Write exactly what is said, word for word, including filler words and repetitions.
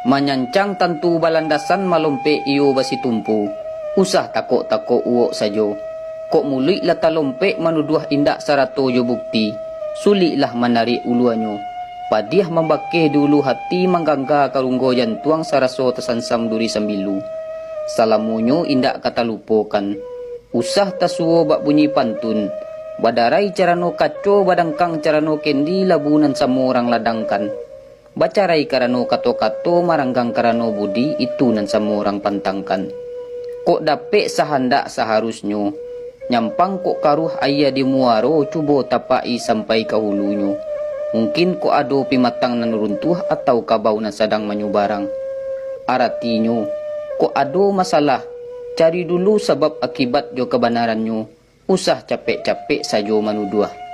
Manyancang tantu balandasan, malompek iyo basitumpu. Usah takok-takok uwok sajo. Kok muluik lah talompek manuduah indak sarato jo bukti, suliklah manariak uluanyo. Padiah mambakeh di ulu hati, manggangga ka runggo jantuang saraso tasansam duri sambilu. Salamonyo indak ka talupokan. Usah tasuwo bak bunyi pantun. Badarai carano kaco, badangkang carano kendi, labu nan samo urang ladangkan. Bacarai karano kato-kato, maranggang karano budi, itu nan samo urang pantangkan. Kok dapek sahandak saharusnyo, nyampang kok karuah aia di muaro, cubo tapak-i sampai ka hulunyo. Mungkin kok ado pimatang nan runtuah, atau kabau nan sadang manyubarang. Aratinyo, kok ado masalah, cari dulu sabab akibat jo kabanarannyo, usah capek-capek sajo manuduah.